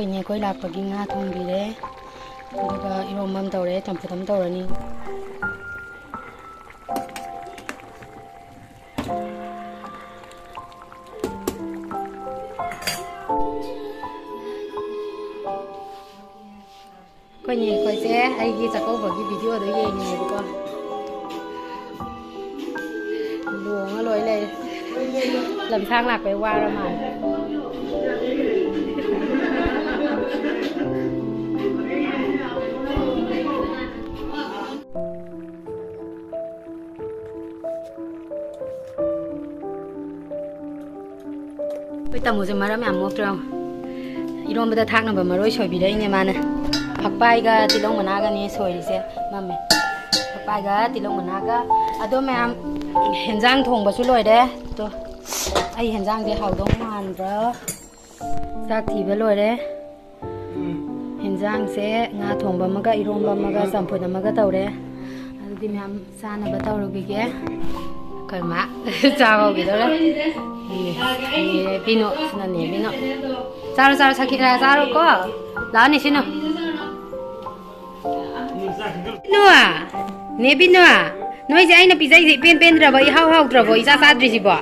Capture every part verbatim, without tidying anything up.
ꯑꯩꯈꯣꯏꯅꯦ ꯑꯩꯈꯣꯏ ꯂꯥꯛꯄꯒꯤ ꯉꯥ ꯊꯣꯡꯕꯤꯔꯦ, ꯑꯗꯨꯒ ꯏꯔꯣꯝꯕ ꯑꯃ ꯇꯧꯔꯦ, ꯆꯝꯐꯨꯠ ꯑꯃ ꯇꯧꯔꯅꯤ꯫ ꯑꯩꯈꯣꯏꯅꯦ ꯑꯩꯈꯣꯏꯁꯦ ꯑꯩꯒꯤ ꯆꯥꯛꯀꯧꯕꯒꯤ ꯚꯤꯗꯤꯑꯣꯗꯣ ꯌꯦꯡꯉꯤꯅꯦꯕꯀꯣ꯫ ꯂꯣꯡꯉ ꯂꯣꯏ ꯂꯩꯔꯦ꯫ ꯂꯝꯁꯥꯡ ꯂꯥꯛꯄꯩ ꯋꯥꯔ ꯃꯥꯜꯂꯦ꯫ ꯑꯩꯈꯣꯏ ꯇꯥꯃꯣꯁꯦ ꯃꯔꯝ ꯌꯥꯝ ꯃꯣꯛꯇ꯭ꯔꯣ? ꯏꯔꯣꯝꯕꯗ ꯊꯥꯛꯅꯕ ꯃꯔꯣꯏ ꯁꯣꯏꯕꯤꯔꯛꯏꯅꯦ ꯃꯥꯅ꯫ ꯐꯛꯄꯥꯏꯒ ꯇꯤꯜꯍꯧ ꯃꯅꯥꯒꯅꯦ ꯁꯣꯏꯔꯤꯁꯦ꯫ ꯃꯝꯃꯦ꯫ ꯐꯛꯄꯥꯏꯒ ꯇꯤꯜꯍꯧ ꯃꯅꯥꯒ꯫ ꯑꯗꯣ ꯃꯌꯥꯝ, ꯍꯦꯟꯖꯥꯡ ꯊꯣꯡꯕꯁꯨ ꯂꯣꯏꯔꯦ꯫ ꯇꯣ, ꯑꯩ ꯍꯦꯟꯖꯥꯡꯁꯦ ꯍꯥꯎꯗꯧ ꯃꯥꯟꯕ꯭ꯔꯥ? ꯆꯥꯛ ꯊꯤꯕ ꯂꯣꯏꯔꯦ꯫ ꯍꯦꯟꯖꯥꯡꯁꯦ ꯉꯥ ꯊꯣꯡꯕ ꯑꯃꯒ, ꯏꯔꯣꯝꯕ ꯑꯃꯒ, ꯆꯝꯐꯨꯠ ꯑꯃꯒ ꯇꯧꯔꯦ꯫ ꯑꯗꯨꯗꯤ ꯃꯌꯥꯝ ꯆꯥꯅꯕ ꯇꯧꯔꯨꯈꯤꯒꯦ꯫ ꯑꯩꯈꯣꯏ ꯃꯥ ꯆꯥꯕ ꯍꯧꯈꯤꯗꯧꯔꯦ꯫ ꯅꯦ, ꯅꯦ ꯕꯤꯅꯣ, ꯁꯤꯅ ꯅꯦ ꯕꯤꯅꯣ꯫ ꯆꯥꯔꯣ, ꯆꯥꯔꯣ, ꯁꯈꯤꯔꯥ ꯆꯥꯔꯣꯀꯣ꯫ ꯂꯥꯛꯑꯣꯅꯦ, ꯁꯤꯅꯨ꯫ ꯕꯤꯅꯨ, ꯅꯦ ꯕꯤꯅꯨ, ꯅꯣꯏꯁꯦ ꯑꯩꯅ ꯄꯤꯖꯩꯁꯦ ꯏꯄꯦꯟ ꯄꯦꯟꯗ꯭ꯔꯕꯣ, ꯏꯍꯥꯎ ꯍꯥꯎꯇ꯭ꯔꯕꯣ, ꯏꯆꯥ ꯆꯥꯗ꯭ꯔꯤꯁꯤꯕꯣ?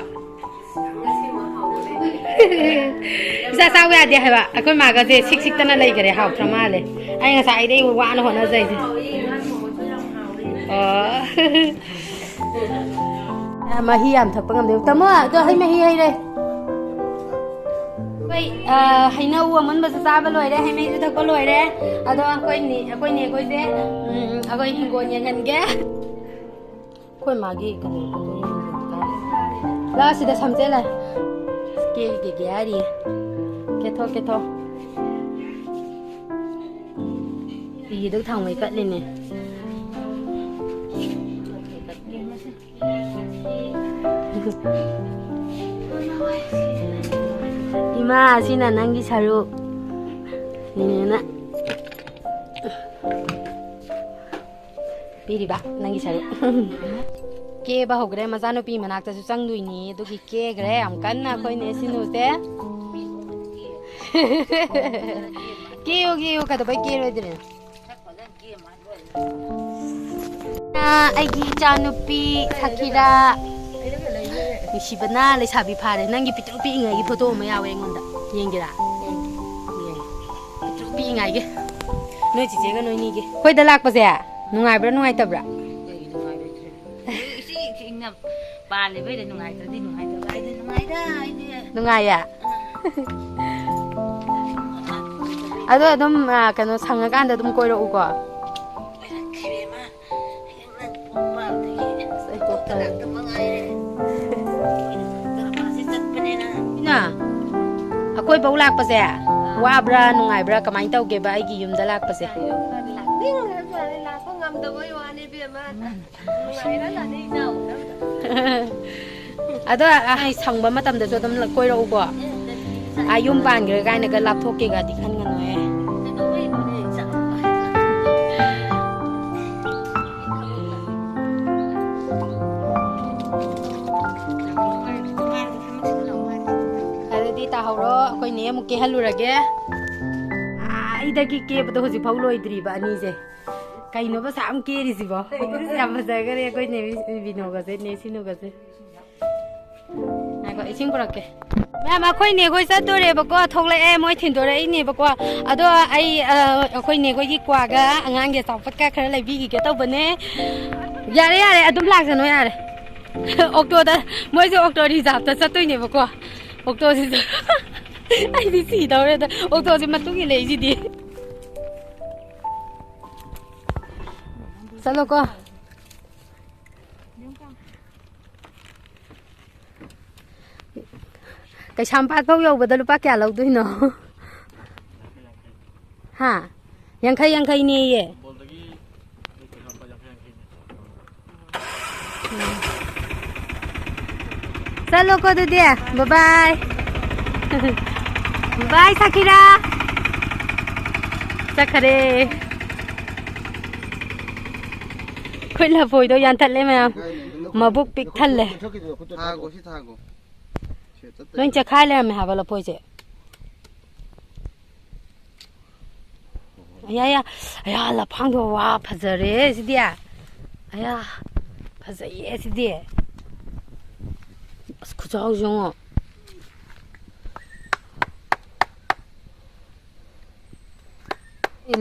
ꯏꯆꯥ ꯆꯥꯎ ꯌꯥꯗꯦ ꯍꯥꯏꯕ꯫ ꯑꯩꯈꯣꯏ ꯃꯥꯒꯁꯦ ꯁꯤꯛ ꯁꯤꯛꯇꯅ ꯂꯩꯈꯔꯦ, ꯍꯥꯎꯇ꯭ꯔ ꯃꯥꯜꯂꯦ꯫ ꯑꯩ ꯉꯁꯥꯏꯗꯩ ꯋꯥꯅ ꯍꯣꯠꯅꯖꯩꯁꯦ꯫ ꯑꯣ꯫ ꯃꯍꯤ ꯌꯥꯝ ꯊꯛꯄ ꯉꯝꯗꯦ꯫ ꯇꯥꯃꯣ, ꯑꯗꯣ ꯍꯩ ꯃꯍꯤ ꯍꯩꯔꯦ꯫ ꯑꯩꯈꯣꯏ, ꯑ, ꯍꯩꯅꯧ ꯑꯃꯨꯟꯕꯁꯨ ꯆꯥꯕ ꯂꯣꯏꯔꯦ, ꯍꯩ ꯃꯍꯤꯁꯨ ꯊꯛꯄ ꯂꯣꯏꯔꯦ꯫ ꯑꯗꯣ ꯑꯩꯈꯣꯏ ꯅꯦ-, ꯑꯩꯈꯣꯏ ꯅꯦ ꯑꯩꯈꯣꯏꯁꯦ, ꯎꯝ, ꯑꯩꯈꯣꯏ ꯍꯤꯡꯒꯣꯜ ꯌꯦꯡꯍꯟꯒꯦ꯫ ꯑꯩꯈꯣꯏ ꯃꯥꯒꯤ ꯀꯩꯅꯣ ꯂꯥꯛꯑꯣ, ꯁꯤꯗ ꯁꯝꯆꯦꯠ ꯂꯩ꯫ ꯀꯦ, ꯀꯦ, ꯀꯦ ꯍꯥꯏꯔꯤꯌꯦ꯫ ꯀꯦꯊꯣꯛ, ꯀꯦꯊꯣꯛ꯫ ꯐꯤꯗꯨ ꯊꯥꯡꯃꯩ ꯀꯠꯂꯤꯅꯦ꯫ ꯏꯃꯥ, ꯑꯁꯤꯅ ꯅꯪꯒꯤ ꯁꯔꯨꯛ꯫ ꯅꯦꯅꯦꯅ ꯄꯤꯔꯤꯕ ꯅꯪꯒꯤ ꯁꯔꯨꯛ꯫ ꯀꯦꯕ ꯍꯧꯈ꯭ꯔꯦ, ꯃꯆꯥꯅꯨꯄꯤ ꯃꯅꯥꯛꯇꯁꯨ ꯆꯪꯗꯣꯏꯅꯤ, ꯑꯗꯨꯒꯤ ꯀꯦꯈ꯭ꯔꯦ ꯌꯥꯝ ꯀꯟꯅ ꯑꯩꯈꯣꯏꯅꯦ ꯁꯤꯅꯨꯁꯦ꯫ ꯀꯦꯌꯨ, ꯀꯦꯌꯨ, ꯀꯩꯗꯧꯕꯩ ꯀꯦꯔꯣꯏꯗꯣꯏꯅꯣ? ꯑ, ꯑꯩꯒꯤ ꯏꯆꯥꯅꯨꯄꯤ ꯁꯀꯤꯔꯥ꯫ ꯅꯨꯡꯁꯤꯕꯅ ꯂꯩꯁꯥꯕꯤ ꯐꯥꯔꯦ꯫ ꯅꯪꯒꯤ ꯄꯤꯛꯇ꯭ꯔꯨ ꯄꯤꯛꯏꯉꯩꯒꯤ ꯐꯣꯇꯣ ꯑꯃ ꯌꯥꯎꯋꯦ ꯑꯩꯉꯣꯟꯗ꯫ ꯌꯦꯡꯒꯦꯔꯥ? ꯌꯦꯡꯒꯦ꯫ ꯄꯤꯛꯇ꯭ꯔꯨ ꯄꯤꯛꯏꯉꯩꯒꯤ꯫ ꯅꯣꯏ ꯆꯤꯆꯦꯒ ꯅꯣꯏꯅꯤꯒꯤ꯫ ꯑꯩꯈꯣꯏꯗ ꯂꯥꯛꯄꯁꯦ ꯅꯨꯡꯉꯥꯏꯕ꯭ꯔꯥ ꯅꯨꯡꯉꯥꯏꯇꯕ꯭ꯔꯥ? ꯀꯩꯒꯤ ꯅꯨꯡꯉꯥꯏꯔꯣꯏꯗ꯭ꯔꯤꯅꯣ? ꯏꯁꯤꯡ ꯏꯪꯅ ꯄꯥꯜꯂꯤꯕꯩꯗ ꯅꯨꯡꯉꯥꯏꯇ꯭ꯔꯗꯤ ꯅꯨꯡꯉꯥꯏꯇꯕ ꯍꯥꯏꯗꯤ ꯅꯨꯡꯉꯥꯏꯗ ꯑꯩꯗꯤ꯫ ꯅꯨꯡꯉꯥꯏꯌꯦ? ꯑꯗꯣ ꯑꯗꯨꯝ, ꯑ, ꯀꯩꯅꯣ, ꯁꯪꯉꯀꯥꯟꯗ ꯑꯗꯨꯝ ꯀꯣꯏꯔꯛꯎꯀꯣ꯫ ꯀꯣꯏꯔꯛꯈꯤꯔꯦ ꯃꯥ꯫ ꯍꯌꯦꯡ ꯅꯪ ꯄꯣꯛꯄ ꯑꯗꯒꯤ ꯑꯁ, ꯑꯩ ꯄꯣꯛꯇ ꯉꯥꯛꯇ ꯃꯉꯥꯏꯔꯦ꯫ ꯀꯔꯃꯥꯁꯦ ꯆꯠꯄꯅꯤꯅ꯫ ꯏꯅꯥ, ꯑꯀꯣꯏꯕꯧ ꯂꯥꯛꯄꯁꯦ ꯋꯥꯕ꯭ꯔꯥ, ꯅꯨꯡꯉꯥꯏꯕ꯭ꯔꯥ, ꯀꯃꯥꯏꯅ ꯇꯧꯒꯦꯕ ꯑꯩꯒꯤ ꯌꯨꯝꯗ ꯂꯥꯛꯄꯁꯦ? ꯂꯥꯛꯅꯤꯡꯈ꯭ꯔꯖꯥꯠꯅꯤ, ꯂꯥꯛꯄ ꯉꯝꯗꯕꯩ ꯋꯥꯅꯤ ꯏꯕꯦꯝꯃ꯫ ꯅꯨꯡꯉꯥꯏꯔ ꯂꯥꯛꯅꯤ ꯏꯆꯥꯎ꯫ ꯑꯗꯣ ꯑꯩ ꯁꯪꯕ ꯃꯇꯝꯗꯁꯨ ꯑꯗꯨꯝ ꯀꯣꯏꯔꯛꯎꯀꯣ꯫ ꯑꯥ, ꯌꯨꯝ ꯄꯥꯟꯈ꯭ꯔꯦ ꯀꯥꯏꯅꯒ ꯂꯥꯞꯊꯣꯛꯀꯦꯒꯗꯤ ꯈꯟꯒꯅꯨꯍꯦ꯫ ꯑꯗꯨꯗꯤ ꯇꯥꯍꯧꯔꯣ, ꯑꯩꯈꯣꯏ ꯅꯦ ꯑꯃꯨꯛ ꯀꯦꯍꯜꯂꯨꯔꯒꯦ꯫ ꯑꯩꯗꯒꯤ ꯀꯦꯕꯗꯣ ꯍꯧꯖꯤꯛꯐꯥꯎ ꯂꯣꯏꯗ꯭ꯔꯤꯕ ꯑꯅꯤꯁꯦ꯫ ꯀꯩꯅꯣꯕ ꯁꯥꯝ ꯀꯦꯔꯤꯁꯤꯕꯣ? ꯌꯥꯝ ꯐꯖꯈꯔꯦ ꯑꯩꯈꯣꯏ ꯅꯦ ꯕꯤꯅꯣꯒꯁꯦ, ꯅꯦ ꯁꯤꯅꯨꯒꯁꯦ꯫ ꯉꯥꯏꯈꯣ, ꯏꯁꯤꯡ ꯄꯨꯔꯛꯀꯦ꯫ ꯃꯌꯥꯝ, ꯑꯩꯈꯣꯏ ꯅꯦꯈꯣꯏ ꯆꯠꯇꯣꯔꯦꯕꯀꯣ, ꯊꯣꯛꯂꯛꯑꯦ, ꯃꯣꯏ ꯊꯤꯟꯗꯣꯔꯛꯏꯅꯦꯕꯀꯣ꯫ ꯑꯗꯣ ꯑꯩ, ꯑ, ꯑꯩꯈꯣꯏ ꯅꯦꯈꯣꯏꯒꯤ ꯀ꯭ꯋꯥꯒ ꯑꯉꯥꯡꯒꯤ ꯑꯆꯥꯄꯣꯠꯀ ꯈꯔ ꯂꯩꯕꯤꯈꯤꯒꯦ ꯇꯧꯕꯅꯦ꯫ ꯌꯥꯔꯦ, ꯌꯥꯔꯦ, ꯑꯗꯨꯝ ꯂꯥꯛꯁꯅꯨ, ꯌꯥꯔꯦ꯫ ꯑꯣꯛꯇꯣꯗ, ꯃꯣꯏꯁꯦ ꯑꯣꯛꯇꯣ ꯔꯤꯖꯥꯞꯇ ꯆꯠꯇꯣꯏꯅꯦꯕꯀꯣ꯫ ꯑꯣꯛꯇꯣꯁꯤꯗ ꯑꯩꯗꯤ ꯁꯤꯗꯧꯔꯦꯗ, ꯑꯣꯛꯇꯣꯁꯤ ꯃꯇꯨꯡ ꯏꯜꯂꯛꯏꯁꯤꯗꯤ꯫ ꯆꯠꯂꯣꯀꯣ꯫ ꯀꯩꯁꯥꯝꯄꯥꯠ ꯐꯥꯎ ꯌꯧꯕꯗ ꯂꯨꯄꯥ ꯀꯌꯥ ꯂꯧꯗꯣꯏꯅꯣ? ꯍꯥ? ꯌꯥꯡꯈꯩ ꯌꯥꯡꯈꯩꯅꯦꯌꯦ꯫ ꯆꯠꯂꯣꯀꯣ ꯑꯗꯨꯗꯤ꯫ ꯕꯥꯏ ꯕꯥꯏ꯫ ꯕꯥꯏ ꯁꯀꯤꯔꯥ꯫ ꯆꯠꯈꯔꯦ꯫ ꯑꯩꯈꯣꯏ ꯂꯐꯣꯏꯗꯣ ꯌꯥꯟꯊꯠꯂꯦ ꯃꯌꯥꯝ꯫ ꯃꯕꯨꯛ ꯄꯤꯛ ꯊꯜꯂꯦ꯫ ꯊꯥꯒꯣ, ꯁꯤ ꯊꯥꯒꯣ꯫ ꯂꯣꯏ ꯆꯦꯈꯥꯏ ꯂꯩꯔꯝꯃꯦ ꯍꯥꯏꯕ ꯂꯐꯣꯏꯁꯦ꯫ ꯑꯌꯥ, ꯑꯌꯥ, ꯑꯌꯥ, ꯂꯐꯥꯡꯗꯣ, ꯋꯥ, ꯐꯖꯔꯦ ꯁꯤꯗꯤ꯫ ꯑꯌꯥ, ꯐꯖꯩꯌꯦ ꯁꯤꯗꯤ꯫ ꯑꯁ, ꯈꯨꯆꯥꯎꯁꯦ ꯌꯦꯡꯉꯣ꯫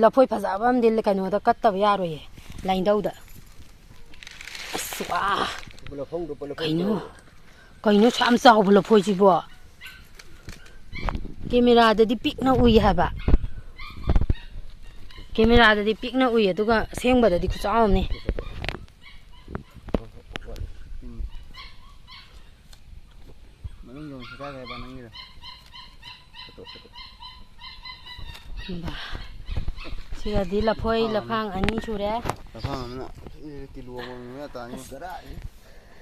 ꯂꯐꯣꯏ ꯐꯖꯕ ꯑꯃꯗꯤ ꯀꯩꯅꯣꯗ ꯀꯠꯇꯕ ꯌꯥꯔꯣꯏꯌꯦ, ꯂꯥꯏꯅꯤꯡꯊꯧꯗ꯫ ꯑꯁ, ꯋꯥ! ꯂꯐꯪꯗꯣ ꯄꯨꯂꯞ ꯀꯩꯅꯣ? ꯀꯩꯅꯣ ꯑꯁꯨꯛ ꯌꯥꯝ ꯆꯥꯎꯕ ꯂꯐꯣꯏꯁꯤꯕꯣ? ꯀꯦꯃꯦꯔꯥꯗꯗꯤ ꯄꯤꯛꯅ ꯎꯏ ꯍꯥꯏꯕ꯫ ꯀꯦꯃꯦꯔꯥꯗꯗꯤ ꯄꯤꯛꯅ ꯎꯏ, ꯑꯗꯨꯒ ꯑꯁꯦꯡꯕꯗꯗꯤ ꯈꯨꯆꯥꯎ ꯑꯃꯅꯤ꯫ ꯎꯝ꯫ ꯃꯅꯨꯡ ꯌꯧꯅ ꯁꯦꯒꯥꯏꯈ꯭ꯔꯦꯕ ꯅꯪꯒꯤꯗꯣ꯫ Photo, photo. ꯕꯥ꯫ ꯁꯤꯒꯗꯤ ꯂꯐꯣꯏ ꯂꯐꯥꯡ ꯑꯅꯤ ꯁꯨꯔꯦ꯫ ꯂꯐꯥꯡ ꯑꯃꯅ ꯀꯤꯂꯣ ꯑꯃꯃꯝ ꯃꯌꯥ ꯇꯥꯅꯤ꯫ ꯑꯁ꯫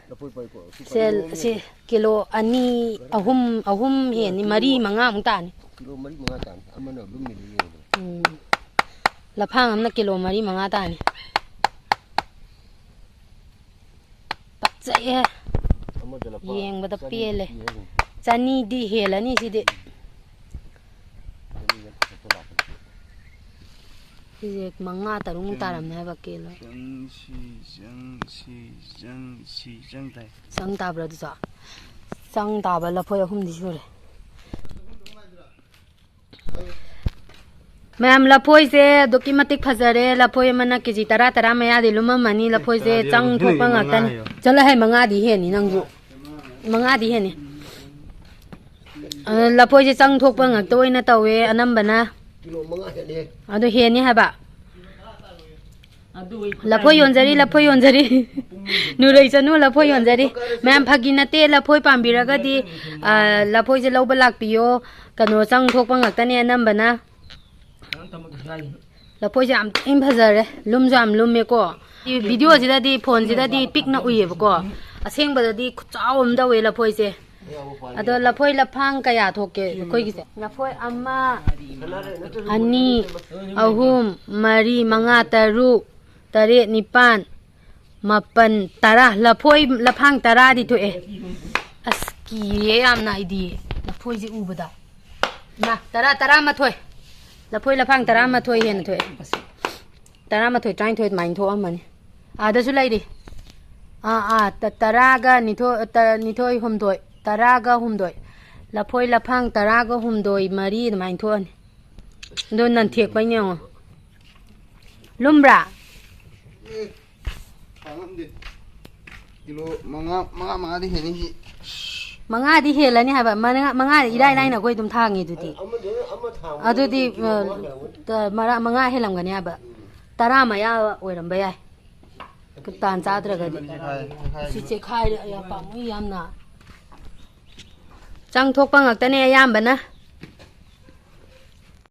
ꯂꯐꯣꯏ ꯄꯥꯏꯀꯣ꯫ ꯁꯤ ꯁꯦ, ꯄꯥꯏꯀꯣ꯫ ꯁꯤ ꯀꯤꯂꯣ ꯑꯅꯤ, ꯑꯍꯨꯝ, ꯑꯍꯨꯝ ꯍꯦꯟꯅꯤ, ꯀꯤꯂꯣ ꯃꯔꯤ, ꯃꯉꯥꯃꯨꯛ ꯇꯥꯅꯤ꯫ ꯀꯤꯂꯣ ꯃꯔꯤ, ꯃꯉꯥ ꯇꯥꯅꯤ꯫ ꯑꯃꯅ ꯂꯨꯝꯃꯤꯗꯨ ꯌꯦꯡꯉꯨꯗꯅ꯫ ꯎꯝ꯫ ꯂꯐꯥꯡ ꯑꯃꯅ ꯀꯤꯂꯣ ꯃꯔꯤ, ꯃꯉꯥ ꯇꯥꯅꯤ꯫ ꯄꯛꯆꯩꯍꯦ꯫ ꯑꯃꯗ ꯂꯨꯄꯥ ꯌꯦꯡꯕꯗ ꯆꯅꯤꯗꯤ ꯄꯦꯜꯂꯦ꯫ ꯄꯤ ꯍꯥꯏꯒꯨꯝ꯫ ꯆꯅꯤꯗꯤ ꯍꯦꯜꯂꯅꯤ ꯁꯤꯗꯤ꯫ ꯆꯅꯤ ꯌꯥꯡꯈꯩ ꯈꯛꯇ ꯂꯥꯛꯄꯅꯤ꯫ ꯁꯤꯁꯦ ꯃꯉꯥ ꯇꯔꯨꯛꯃꯨꯛ ꯇꯥꯔꯝꯅꯦ ꯍꯥꯏꯕ ꯀꯤꯂꯣ꯫ ꯆꯪ, ꯁꯤ ꯆꯪ, ꯁꯤ ꯆꯪ, ꯁꯤ ꯆꯪ ꯇꯥꯏ꯫ ꯆꯪ ꯇꯥꯕ꯭ꯔꯥ ꯑꯗꯨꯁꯨ? ꯆꯪ ꯇꯥꯕ ꯂꯐꯣꯏ ꯑꯍꯨꯝꯗꯤ ꯁꯨꯔꯦ꯫ ꯃꯌꯥꯝ, ꯂꯐꯣꯏꯁꯦ ꯑꯗꯨꯛꯀꯤ ꯃꯇꯤꯛ ꯐꯖꯔꯦ꯫ ꯂꯐꯣꯏ ꯑꯃꯅ ꯀꯦꯖꯤ ꯇꯔꯥ, ꯇꯔꯥ ꯃꯌꯥꯗꯤ ꯂꯨꯝꯃꯝꯃꯅꯤ꯫ ꯂꯐꯣꯏꯁꯦ ꯇꯔꯥꯗꯤ ꯆꯪ ꯌꯧꯔꯝꯃꯅꯤ, ꯊꯣꯛꯄ ꯃꯉꯥ ꯉꯥꯛꯇꯅꯤ꯫ ꯍꯥꯏꯌꯣ꯫ ꯆꯠꯂꯣꯍꯦ, ꯃꯉꯥꯗꯤ ꯍꯦꯟꯅꯤ ꯅꯪꯁꯨ꯫ ꯃꯉꯥꯗꯤ ꯍꯦꯟꯅꯤ꯫ ꯑ, ꯂꯐꯣꯏꯁꯦ ꯆꯪ ꯊꯣꯛꯄ ꯉꯥꯛꯇ ꯑꯣꯏꯅ ꯇꯧꯋꯦ ꯑꯅꯝꯕꯅ꯫ ꯀꯤꯂꯣ ꯃꯉꯥ ꯍꯦꯜꯂꯦ꯫ ꯑꯗꯨ ꯍꯦꯟꯅꯤ ꯍꯥꯏꯕ꯫ ꯂꯐꯣꯏ ꯌꯣꯟꯖꯔꯤ, ꯂꯐꯣꯏ ꯌꯣꯟꯖꯔꯤ꯫ ꯅꯨꯔꯩ ꯆꯅꯨ ꯂꯐꯣꯏ ꯌꯣꯟꯖꯔꯤ꯫ ꯃꯌꯥꯝ, ꯐꯥꯒꯤ ꯅꯠꯇꯦ, ꯂꯐꯣꯏ ꯄꯥꯝꯕꯤꯔꯒꯗꯤ, ꯑ, ꯂꯐꯣꯏꯁꯦ ꯂꯧꯕ ꯂꯥꯛꯄꯤꯌꯣ꯫ ꯀꯩꯅꯣ, ꯆꯪ ꯊꯣꯛꯄ ꯉꯥꯛꯇꯅꯦ ꯑꯅꯝꯕꯅ꯫ ꯂꯐꯣꯏꯁꯦ ꯌꯥꯝ ꯊꯤꯅ ꯐꯖꯔꯦ, ꯂꯨꯝꯁꯨ ꯌꯥꯝ ꯂꯨꯝꯃꯦꯀꯣ꯫ ꯚꯤꯗꯤꯑꯣꯁꯤꯗꯗꯤ, ꯐꯣꯟꯁꯤꯗꯗꯤ ꯄꯤꯛꯅ ꯎꯏꯌꯦꯕꯀꯣ, ꯑꯁꯦꯡꯕꯗꯗꯤ ꯈꯨꯆꯥꯎ ꯑꯃ ꯇꯧꯋꯦ ꯂꯐꯣꯏꯁꯦ꯫ ꯑꯗꯣ ꯂꯐꯣꯏ ꯂꯐꯥꯡ ꯀꯌꯥ ꯊꯣꯛꯀꯦ ꯑꯩꯈꯣꯏꯒꯤꯁꯦ? ꯂꯐꯣꯏ ꯑꯃ, ꯑꯅꯤ, ꯑꯍꯨꯝ, ꯃꯔꯤ, ꯃꯉꯥ, ꯇꯔꯨꯛ, ꯇꯔꯦꯠ, ꯅꯤꯄꯥꯟ, ꯃꯥꯄꯟ, ꯇꯔꯥ꯫ ꯂꯐꯣꯏ ꯂꯐꯥꯡ ꯇꯔꯥꯗꯤ ꯊꯣꯛꯑꯦ꯫ ꯑꯁ, ꯀꯤꯔꯦ ꯌꯥꯝꯅ ꯑꯩꯗꯤ ꯂꯐꯣꯏꯁꯦ ꯎꯕꯗ꯫ ꯏꯃꯥ, ꯇꯔꯥ, ꯇꯔꯥꯃꯥꯊꯣꯏ꯫ ꯂꯐꯣꯏ ꯂꯐꯥꯡ ꯇꯔꯥꯃꯥꯊꯣꯏ ꯍꯦꯟꯅ ꯊꯣꯛꯑꯦ꯫ ꯇꯔꯥꯃꯥꯊꯣꯏ, ꯇꯔꯥꯅꯤꯊꯣꯏ ꯑꯗꯨꯃꯥꯏꯅ ꯊꯣꯛꯑꯝꯃꯅꯤ꯫ ꯑꯥꯗꯁꯨ ꯂꯩꯔꯤ꯫ ꯑꯥ, ꯑꯥ, ꯇ-, ꯇꯔꯥꯒ ꯅꯤꯊꯣꯏ, ꯇ-, ꯅꯤꯊꯣꯏ, ꯍꯨꯝꯗꯣꯏ, ꯇꯔꯥꯒ ꯍꯨꯝꯗꯣꯏ꯫ ꯂꯐꯣꯏ ꯂꯐꯥꯡ ꯇꯔꯥꯒ ꯍꯨꯝꯗꯣꯏ, ꯃꯔꯤ ꯑꯗꯨꯃꯥꯏꯅ ꯊꯣꯛꯑꯅꯤ꯫ ꯑꯗꯣ ꯅꯟꯊꯦꯛꯄꯩꯅꯦ ꯌꯦꯡꯉꯣ꯫ ꯂꯨꯝꯕ꯭ꯔꯥ? ꯀꯤꯂꯣ ꯃꯉꯥ, ꯃꯉꯥ, ꯃꯉꯥꯗꯤ ꯍꯦꯟꯅꯤ ꯁꯤ꯫ ꯃꯉꯥꯗꯤ ꯍꯦꯜꯂꯅꯤ ꯍꯥꯏꯕ꯫ ꯃꯉꯥ, ꯃꯉꯥꯗꯤ ꯏꯔꯥꯏ ꯂꯥꯏꯅ ꯑꯩꯈꯣꯏ ꯑꯗꯨꯝ ꯊꯥꯡꯉꯤ ꯑꯗꯨꯗꯤ꯫ ꯑꯃꯗꯨꯅ ꯑꯃ ꯊꯥꯡꯕꯗ ꯑꯗꯨꯗꯤ, ꯀꯤꯂꯣ ꯑ, ꯃꯉꯥ ꯈꯔ ꯑꯣꯏ꯫ ꯇ-, ꯃꯔꯥ-, ꯃꯉꯥ ꯍꯦꯜꯂꯝꯒꯅꯤ ꯍꯥꯏꯕ꯫ ꯎꯝ꯫ ꯇꯔꯥ ꯃꯌꯥ ꯑꯣꯏꯔꯝꯕ ꯌꯥꯏ꯫ ꯇꯥꯟ ꯆꯥꯗ꯭ꯔꯒꯗꯤ꯫ ꯁꯤ ꯆꯦꯈꯥꯏꯔꯦ꯫ ꯁꯤ ꯆꯦꯈꯥꯏꯔꯦ꯫ ꯑꯌꯥ, ꯄꯥꯝꯃꯨꯏ ꯌꯥꯝꯅ꯫ ꯆꯪ ꯊꯣꯛꯄ ꯉꯥꯛꯇꯅꯦ ꯑꯌꯥꯝꯕꯅ꯫